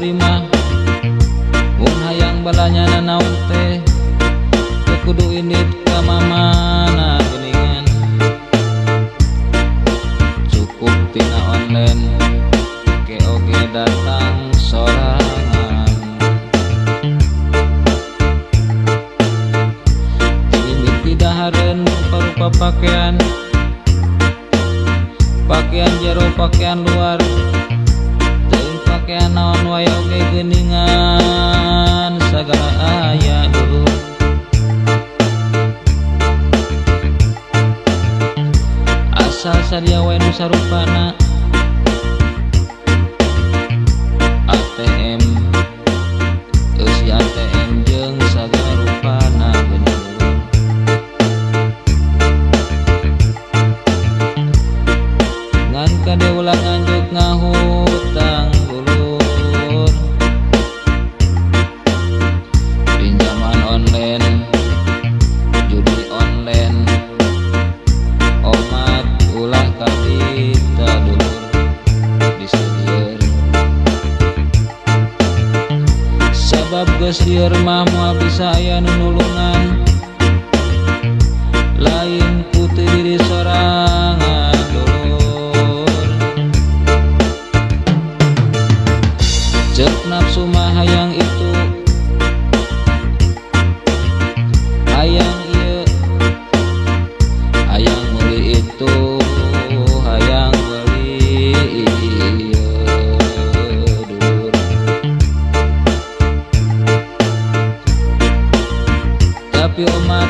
kiwari mah mun hayang balanya nanaon teh teu kudu indit ka mamana geuningan cukup tina online ke oge datang sorangan mimiti dahareun rupa-rupa pakaian pakaian jero pakaian luar teuing pakaian naon wae oge geuningan sagala aya dulur asal sadia wae nu sarupana ATM eusi ATM jeung sagala rupana geuning ngan kade ulah nganjuk ngahutang dulur pinjaman online judi online omat ulah kabita dulur bisi lieur sabab geus lieur mah moal bisa aya nu nulungan lain ku teu diri sorangan dulur ceuk nafsu mah hayang itu hayang ieu hayang meuli itu hayang meuli ieu dulur tapi omat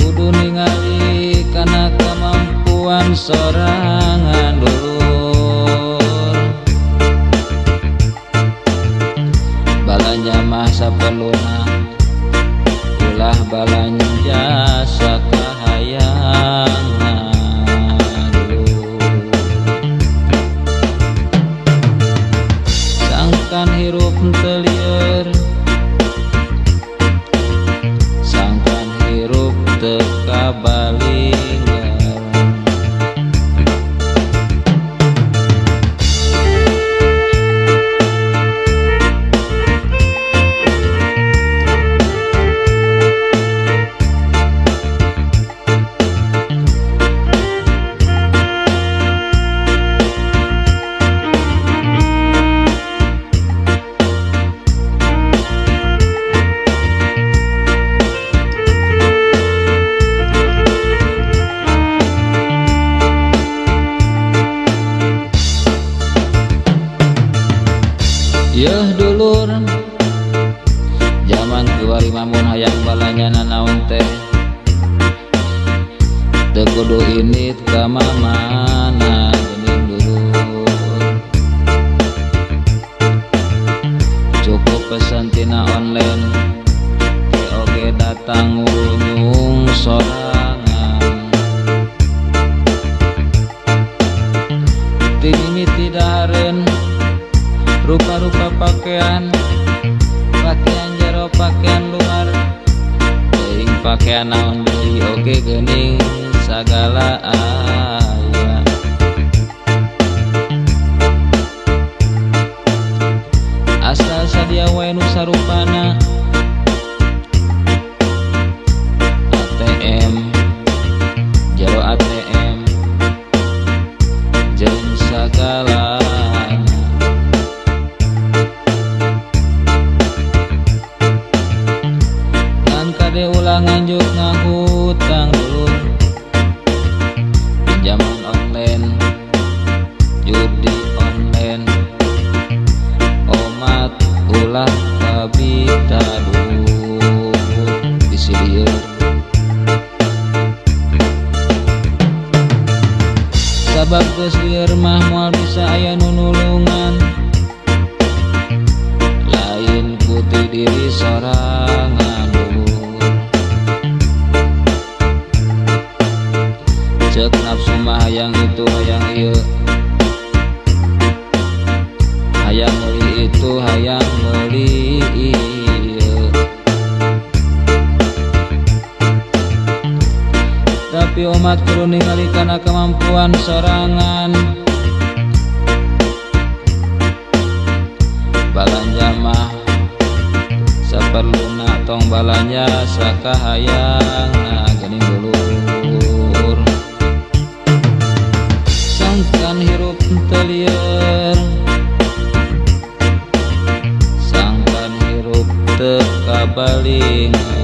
kudu ningali kana kemampuan sorangan dulur balanja mah saperluna ulah balanja sakahayangan dulur sangkan hirup teu lieur sangkan hirup teu kabalingan. Yeuh dulur jaman kiwari mah mun hayang balanya nanaon teh teu kudu indit ka mamana geuning dulur cukup pesan tina online ke oge datang ngurunyung sorangan ti mimiti dahareun rupa-rupa pakaian pakaian jero pakaian luar teuing pakaian naon deui oge geuning sagala aya asal sadia wae nu sarupana ATM jero ATM jeung sagala kade ulah nganjuk ngahutang dulur pinjaman online judi online omat ulah kabita dulur bisi lieur sabab geus lieur mah moal bisa aya nu nulungan lain ku ti diri sorangan ceuk nafsu mah hayang itu hayang ieu hayang meuli itu hayang meuli ieu tapi omat kudu ningali kana kemampuan sorangan. Balanja sakahayangna geuning dulur. Sangkan hirup teu lieur, sangkan hirup teu kabalingan.